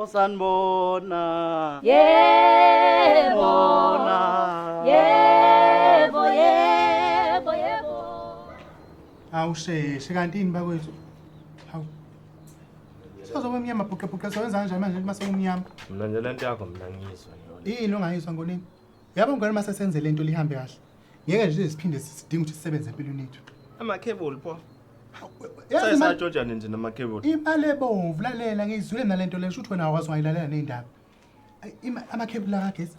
Osanibona. Yebo. Bona. Yebo, yebo, yebo. Awusheshe kanti yini bakwethu? Hawu. Sozoba mnyama bhuqe bhuqe sowenza kanjani manje mase kumnyama? Mina nje lento yakho mina ngiyizwa yona. Yini ongayizwa ngonini? Yabo ngane mase senze lento lihambe kahle. Ngeke nje siphinde sidinge ukuthi sisebenze empilweni yethu. Amakhebuli pho. Yazi manje Sesatshotshane nje namakhebuli. imali ebomvu lalela ngiyizwile nalento le shuthi wena awakwazi ungayilalela ney'ndaba. Ayi, Amakhebuli akagesi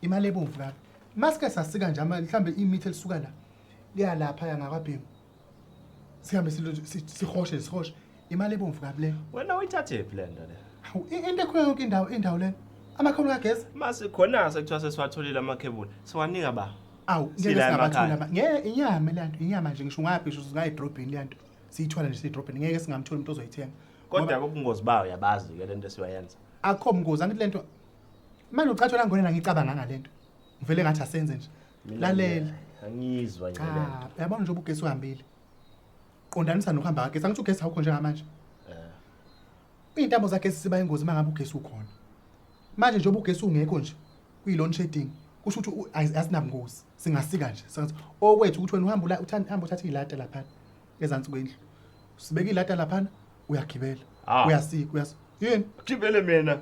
imali ebomvu kabi. Masike sasika nje mhlawumbe imitha elisuka la liya lapha ya ngakwabhemu. Sihambe sihoshe sihoshe imali ebomvu kabi leyo. Wena uyithathe phi le nto le? Hawu, into ekhona yonke indawo indawo lena. Amakhebuli kagesi. Mase khona sekuthiwa sesiwatholile amakhebuli. Siwanika ba? Awu, ngeke Sila singabathola emakhaya. ba. Ngeke inyama le nto, inyama nje ngisho ungaphi ngisho ungayi edrobheni le nto. Siyithola nje siyidrobheni, ngeke singamtholi umuntu ozoyithenga. Kodwa ubungozi bayo yabazi ke lento esiwayenza. Akukho bungozi angithi lento. Manje ucatshwa ngone ngicabanga ngalento. Ngivele ngathi asenze nje. Mina Lalela. nje Angiyizwa nje lento. Cha, uyabona nje ugesi uhambile. Qondanisa nokuhamba kagesi. Angithi ugesi awukho njengamanje. Iy'ntambo zagesi ziba ingozi uma ngabe ugesi ukhona. Manje njengoba ugesi ungekho nje kuyi-load shedding kusho ukuthi asinabungozi singasika nje singathi okwethu ukuthi wena uhambe uhambe uthathe iy'lata laphana ezansi kwendlu sibeke iy'lata laphana uyagibela Ah. uyasika yini Gibele mina.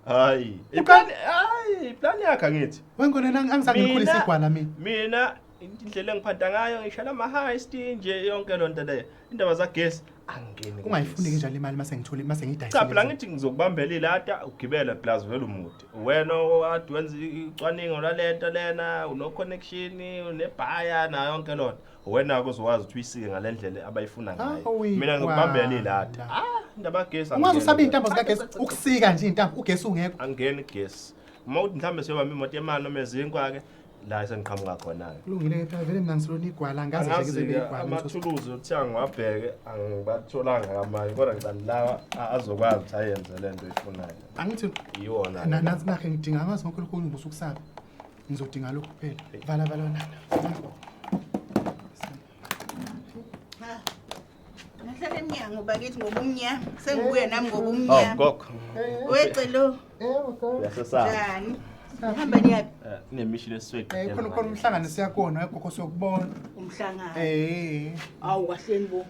Hayi. Iplan hayi, iplan yakhe angithi. wengone angizange ngikhulise igwala mina. Mina indlela engiphatha ngayo ngishela ama heist nje yonke lonto leyo. Indaba zagesi angingeni. Ungayifuni ke njalo imali mase ngithole mase ngiyidayisile. Cha phela ngithi ngizokubambela ilata ugibele plus vele umude. Wena okade wenza icwaningo lalento lena uno connection unebhaya nayo yonke lonto. Wena ke uzokwazi ukuthi uyisike ngalendlela abayifuna ngayo. Awu, Mina ngizokubambela igwala. ilata. Ah, indaba yagesi. Ungaze angingeni usabe kuyona. iy'ntambo zikagesi ukusika nje iy'ntambo ugesi ungekho. Angeni gesi. Uma uthi mhlambe siyobamba imoto yemali noma ezinkwa ke la esengiqhamuka khona ke. Kulungile ke phela vele mina ngisilona igwala angaze nje ngize Angazi-ke igwala. amathuluzi okuthiwa ngiwabheke angibatholanga kamanye kodwa ngicani lawa azokwazi ukuthi ayenze le nto oyifunayo. Angithi Iwona. Nathi nakhe ngidinga angazi ngonkulunkulu khona ubusukusaba. Ngizodinga lokhu kuphela. Vala vala nana. Ngahlala emnyango bakithi ngoba umnyama. Sengibuya nami ngoba Oh, umnyama. gogo. Wecelo Yebo gogo. Uyasesaba. njani? Hamba niyaphi? Kunemishini esisweqe. Eh khona khona umhlangano siyakona gogo siyokubona. Umhlangano. Eh. Awu kahleni bo.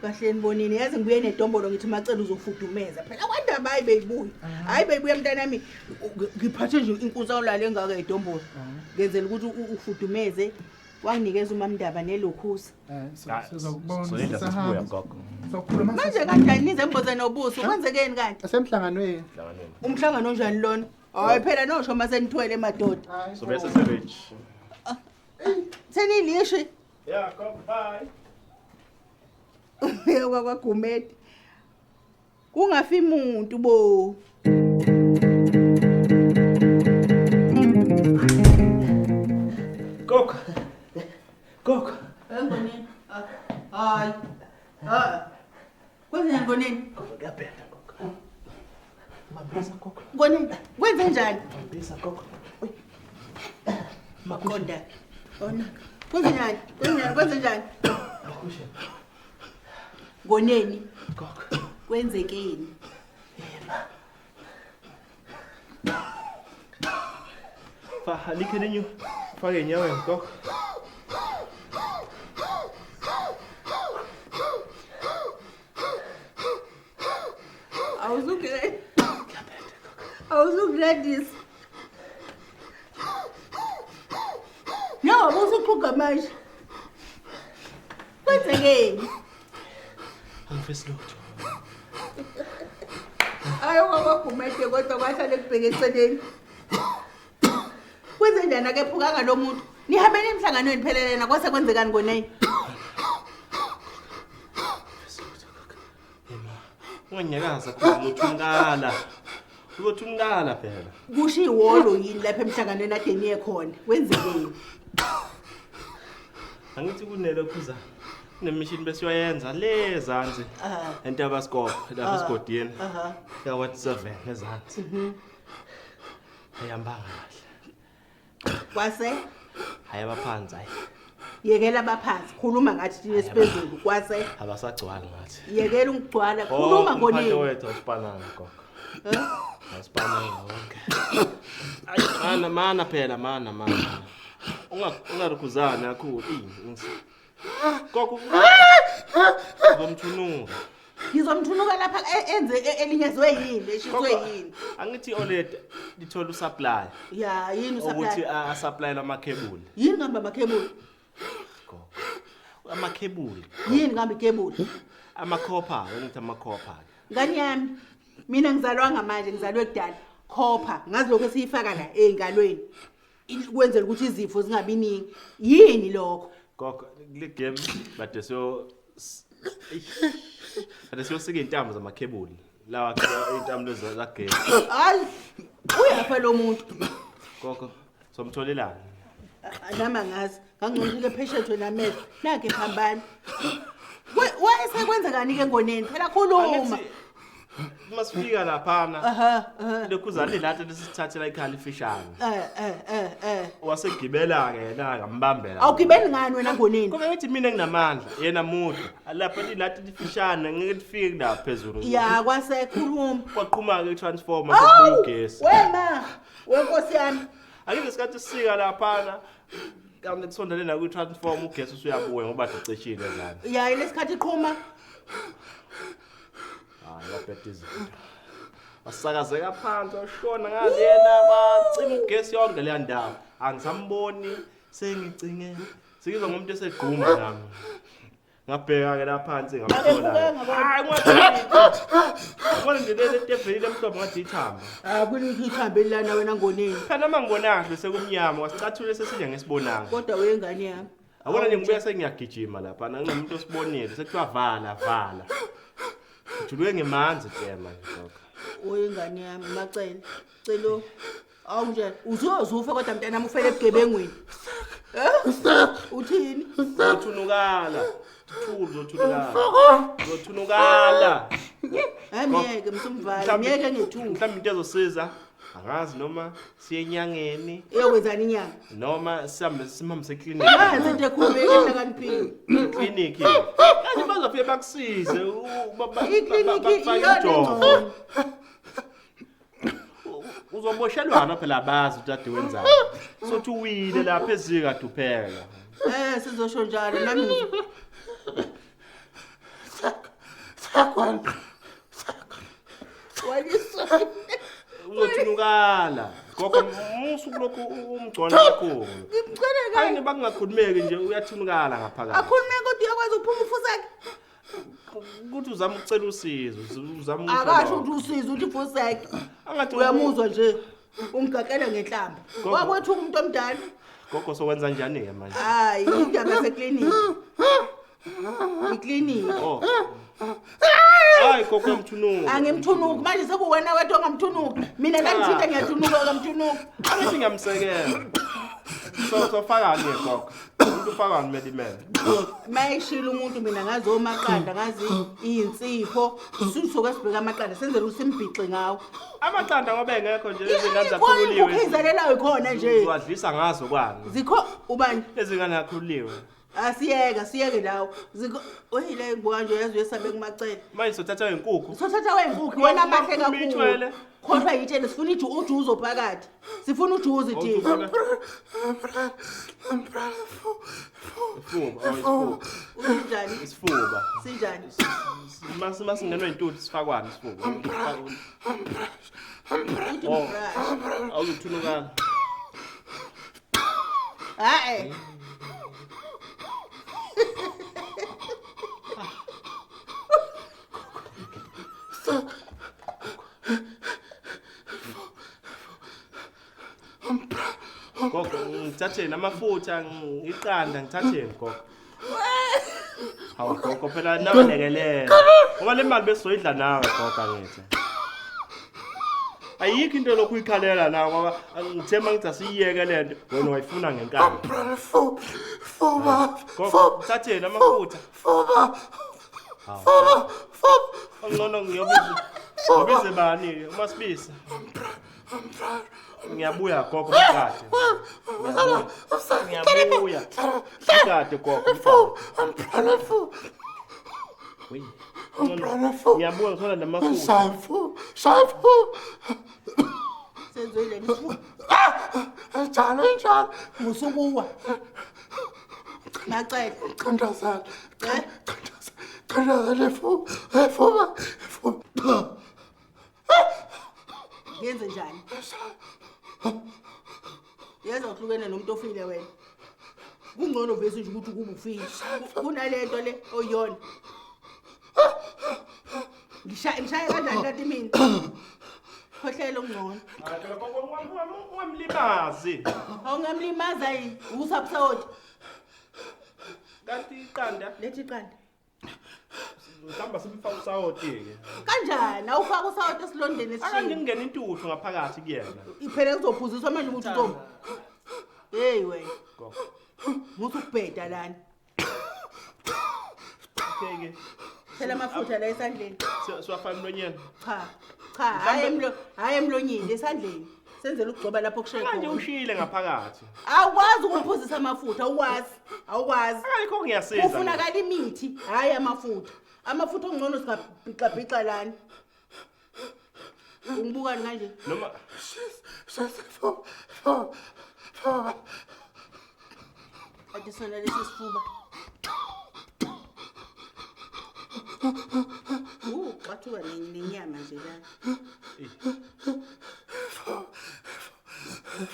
Kahleni bonini yazi ngibuye nedombolo ngithi macela uzofudumeza. Phela kwandaba hayi beyibuya. Hayi beyibuya mntanami. Ngiphathe nje inkunzawulala engaka edombolo. Ngenzela ukuthi ufudumeze. Wanginikeza umamndaba nelokhusa. Eh sizokubona. Soyidla sesibuya gogo. Sokhuluma Manje kanjani nize mboze nobuso? Kwenzekeni kanti? Semhlanganweni. Hlanganweni. Umhlangano onjani lona? Hayi phela nosho masenithwele madoda. Sobe sesirich. Senilishi. Yeah, gogo, bye. Kwagumede. Kungafi umuntu bo. Gogo. Gogo. Engoneni. Hayi. Ha. Kwenze ngoneni? Kuyabheda gogo. Mambisa gogo. Ngoneni? Kwenze njani? Mambisa gogo. Maqonda. Ona. Kwenze njani? Kwenze njani? Kwenze njani? Ngoneni? Gogo. Kwenzekeni? Fa alikho lenye. Fake enyaweni gogo. Awuzugre. Awuzugradis. No, usuqhuga manje. Kwenzekeni? Angifisi lutho. Ayi kwagumede kodwa kwahlale kubheke eceleni. Kwenze njani akephukanga lo muntu? Nihambe emhlanganweni phela lena kwase kwenzekani koneni? Unganyakaza khona uzothungala. Uzothungala phela. Kusho iwolo yini lapha emhlanganweni ade niye khona? Kwenzekeni? Angithi kunelokhuza. Kunemishini besiyoyenza le ezansi. Ah. Entabaskop lapha esigodini. Aha. Ya what 7 ezansi. Ayihambanga kahle. Kwase Hayi abaphansi hayi. yekela abaphansi khuluma ngathi thina esiphezulu kwase Abasagcwali ngathi. yekela ukugcwala khuluma Oh, ngonini. wethu awusipananga gogo. Eh? Asipana wonke. Ayi mana mana phela mana mana. Ungarukhuzani kakhulu. Gogo. Ngomthunuka. Ngizomthunuka lapha enze elinyazwe yini eshiswe yini. Angithi oled lithola usupply. Ya yini usupply? Ukuthi a supply lamakhebuli. Yini ngamba amakhebuli? Gogo. Amakhebuli. Yini ngamba ikhebuli? Amakhopha, ngithi amakhopha. Ngani yami? Mina ngizalwanga manje ngizalwe kudala. Khopha ngazi lokho esiyifaka la ezingalweni. Kwenzela ukuthi izifo zingabi ningi. Yini lokho? Gogo, kule game bade so Ade siyosika intambo zamakhebuli. Lawa intambo lezi zagesi. Hayi uyafa lo muntu. Gogo, somtholelani? Nami angazi. Ngangcono phesheya wena amehlo. Nakhe phambana. Wayesekwenza kani ke ngoneni? Phela khuluma. Masifika laphana. Aha, aha. Lokhuzane lati lesithathela ikhala ifishane. Eh. Wasegibela ke yena ngambambela. Awugibeli ngani wena ngoneni? Ngoba ngithi mina nginamandla, yena mude. Lapha lilati lifishane ngeke lifike la phezulu. Ya kwasekhuluma. Kwaqhuma ke transformer sekubuya ugesi. Wema, wenkosi yami. Ake lesikhathi sisika laphana. Kambe kusondele na kwi transformer ugesi usuyabuya ngoba ucishile zana. Ya lesikhathi iqhuma. Hayi wabheda izinto. Wasakazeka phansi washona ngalena bacima ugesi yonke leya ndawo. Angisamboni sengicinge. Sengizwa ngomuntu esegquma nami. Ngabheka ke la phansi ngamthola. Hayi ngathi. Ngibona nje le tebheli emhlophe ngathi ithambo. Ah kunikho ithambo elilana wena ngoneni. Phela noma ngibona kahle sekumnyama wasicathule sesidla ngesibonanga. Kodwa wengane yami. Awona nje ngibuya sengiyagijima lapha nginomuntu osibonile sekuthiwa vala vala. Ujuluke ngemanzi tema nje gogo. Oyingane yami Macele. Celo. Awu nje uzozufa kodwa mntanami ufele ebugebengwini. Eh? Uthini? Uthunukala. Thulu uzothunukala. Uzothunukala. Hayi myeke msumvala, myeke ngethuba. Mhlawumbe into ezosiza angazi noma siye enyangeni Iyokwenzani inyanga? noma sihambe simhambise eklinikhi. Nansi into ekhulumeke ehlakaniphile. Eklinikhi. Kanti bazofike bakusize Iklinikhi bakufake iyona umjovo. engcono. Uzoboshelwana phela abazi ukuthi ade wenzani. Sothi uwile lapha ezika dupheka. Sizosho njalo nami. Waliswa. Uzothunukala. Gogo musu kulokhu umgcona kakhulu. Ngimcela Hayi kanje. bakungakhulumeki nje uyathunukala ngaphakathi. Akhulume kodwa uyakwazi ukuphuma ufusake. Ukuthi uzama ukucela usizo, uzama ukusho Akasho lokho. ukuthi usizo uthi ufusake. Angathi Uyamuzwa nje. Ungigaqela ngenhlamba. Gogo. Wakwethuka umuntu omdala. Gogo sokwenza njani ke manje? Hayi, indaba yaseklinikhi. Iklinikhi. Oh. Hayi gogo uyamthunuka. Angimthunuki manje sekuwena wedwa ongamthunuki. Mina la ngithinta ngiyathunuka ongamthunuki. Angithi ngiyamsekela. So sofakani ke gogo? Umuntu ufakani kumele imele. Mayishilo umuntu mina ngazi omaqanda ngazi insipho sisuke sibheka amaqanda senzele ukuthi simbhixe ngawo. Amaqanda ngoba engekho nje izingane Ikhona inkukhu zakhululiwe. eyizalelayo ikhona nje. Uwadlisa ngazo kwani? Zikho ubani? Lezingane zakhululiwe. Asiyeke siyeke lawo. Zikho oyile ngibuka nje yazi uyesabe kumacele. Manje sothatha inkukhu. Sothatha wenkukhu wena amahle Uma itshwele. kakhulu. Khohlwa yitshele sifuna ujuzo phakathi. Sifuna ujuzi thina. Isifuba, oh, isifuba. Unjani? Isifuba. Sinjani? Masingenwe intuthu sifakwani isifuba. Uthi Oh. brush. Awuzuthunukala. Hayi. Gogo ngithatheni amafutha, iqanda ngithatheni gogo. Hawu gogo phela nawe lekelela. Ngoba le mali besizoyidla nawe gogo angithi. Ayikho into lokhu uyikhalela la ngoba ngithe mangithi asiyiyeke lento wena wayifuna ngenkani. Gogo ngithatheni amafutha. Ongcono ngiyobiza. Ngibize bani uMasibisi. Ngiyabuya gogo mkade. Ngiyabuya. Mkade gogo. Ngiyabuya ngithola namafutha. kanjani isifuba? Njalo njalo. Musukuwa. Macele. Qandazana. Eh? Qandazana efuba. Efuba. Efuba. Ngenze njani? Yenza uhlukene nomuntu ofile wena. Kungcono vese nje ukuthi kube ufile. Kunalento le oyiyona. Ngishaya ngishaya kanjani kanti mina? Khohlela okungcono. Ungamlimazi. Awungamlimaza yini? Usapsawoti. Kanti iqanda Lethi iqanda. mhlawumbe simfaka usawoti-ke. Kanjani? Awufaka usawoti esilondeni Akanje esishini. kungena intuthu ngaphakathi kuyena. Iphela kuzophuziswa manje ukuthi uzoba. Hey wena, Gogo. musu ukubheda lana. Okay-ke. Phela amafutha la esandleni. Siwafaka emlonyeni. Cha. Cha, hayi emlo, hayi emlonyeni esandleni. Senzela ukugcoba lapho kushe Manje khona. ushile ngaphakathi. Awukwazi ukuphuzisa amafutha, awukwazi. Awukwazi. Akayikho ngiyasiza. Kufunakala imithi, hayi amafutha. Amafutha ongcono singabhixa lana. Ungibukani kanje? Noma Efuba. Efuba. Efuba. Ade sona lesi sifuba. Xathuka nenyama nje la.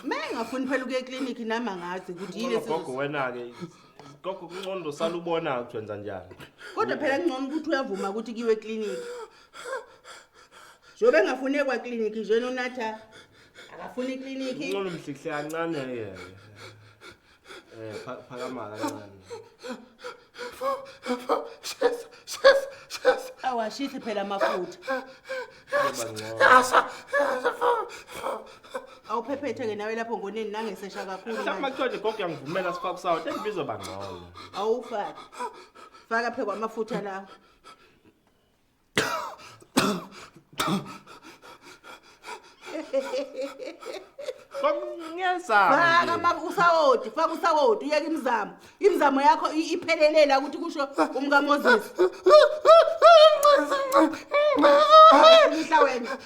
Mengafuni phela ukuya eklinikhi nami angazi ukuthi yini Ngcono gogo esizo. wena-ke. Gogo kungcono salubona ukuthi wenza njani. Kodwa phela kungcono ukuthi uyavuma ukuthi kuyiwe eklinikhi. Njengoba engafuni kwaklinikhi nje nonatha akafuni iklinikhi. Ngcono mhlihle kancane yena. Phakama kancane. Shisa. Shisa. Shisa. Awashisi phela amafutha. Kuzoba ngcono. Yasha. Yasha. Efuba. Efuba. Awuphephethe ke nawe lapho ngoneni nangesesha kakhulu. Mhlawumbe manje. kuthiwa nje gogo uyangivumela sifake usawoti endibizoba ngcono. Awufaki. Faka phe kwamafutha lawo. Gogo ngiyazama. Faka nje. usawoti, faka usawoti, uyeke imizamo. Imizamo yakho iphelelela ukuthi kusho umkaMoses. Hlikihla wena.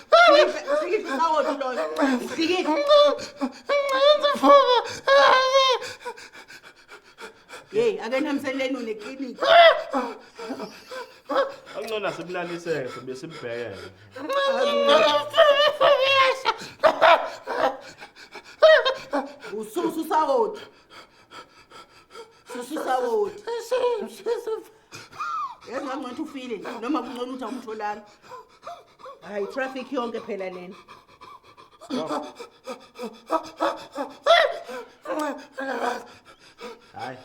Hlikihla usawoti loyo. Hlikihla. Hey, ake nihambiseni neklinikhi. Angcono asimlaliseke sobe simbhekele. Ususa usawoti. Susa usawoti. Yazi ngangcono ukuthi ufile nje noma kungcono ukuthi awumtholanga. Hayi traffic yonke phela lena. Hayi.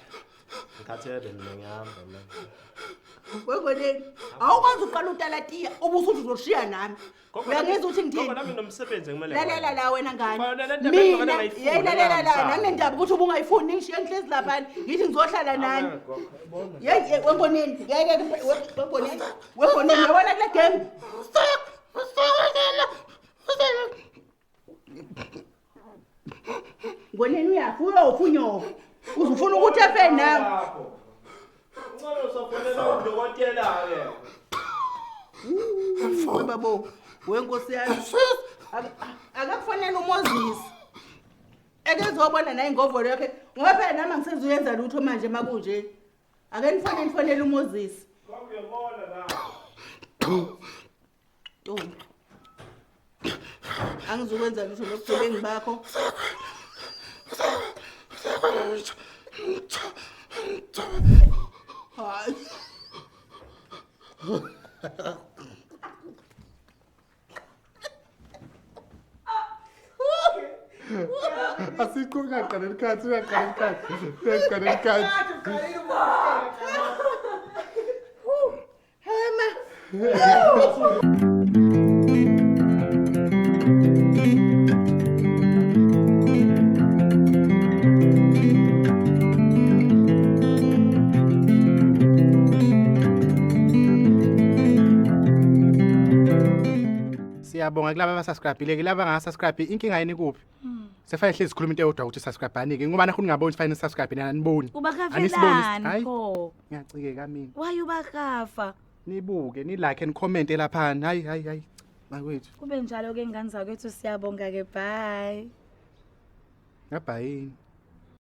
Ngikhathele mina ngiyahamba mina. Wengoneni, awukwazi uqala utalatiya ubusuthi uzoshiya nami. Gogo, Uyangizwa ukuthi Gogo ngithini? nami nomsebenzi ekumele. Lalela la wena ngane. Mina le nto Mina bengivele ngayifuni, yeyi lalela la ngingahambisani. nangendaba ukuthi ubungayifuni ngishiye ngihlezi laphana ngithi ngizohlala nani. Yeyi yeyi, wengoneni ngeke wengoneni wengoneni uyabona kule game. Ngoneni uyafa uyofa unyoko. Uzufuna ukuthi efe nawe. Ngcono usofonela udokotela ke. Babo, wenkosi yami. Akakufanele uMoses. Eke ezobona naye ingovolo yakhe ngoba phela nami angisezuyenza lutho manje makunje. Ake nifanele nifonele uMoses. Gogo uyabona la. Ntombi. Angizukwenza lutho nobugebengu bakho. Hayi. Asiqhubeka qala isikhathi, uyaqala isikhathi. Uyaqala isikhathi. Hema. Siyabonga kulaba abasubscribe-ile ke laba angasubscribe inkinga yini kuphi? Sefanele hlezi sikhuluma into eyodwa ukuthi subscribe anike ngoba nakho ningaboni sifanele subscribe nina aniboni. Anisiboni, Ubakafelani hayi. pho? Ngiyacikeka mina. Why ubakafa? Nibuke, ni like and comment laphana. Hayi hayi hayi. Bakwethu. Kube njalo ke ngane zakwethu, siyabonga ke, bye. Ngabhayini.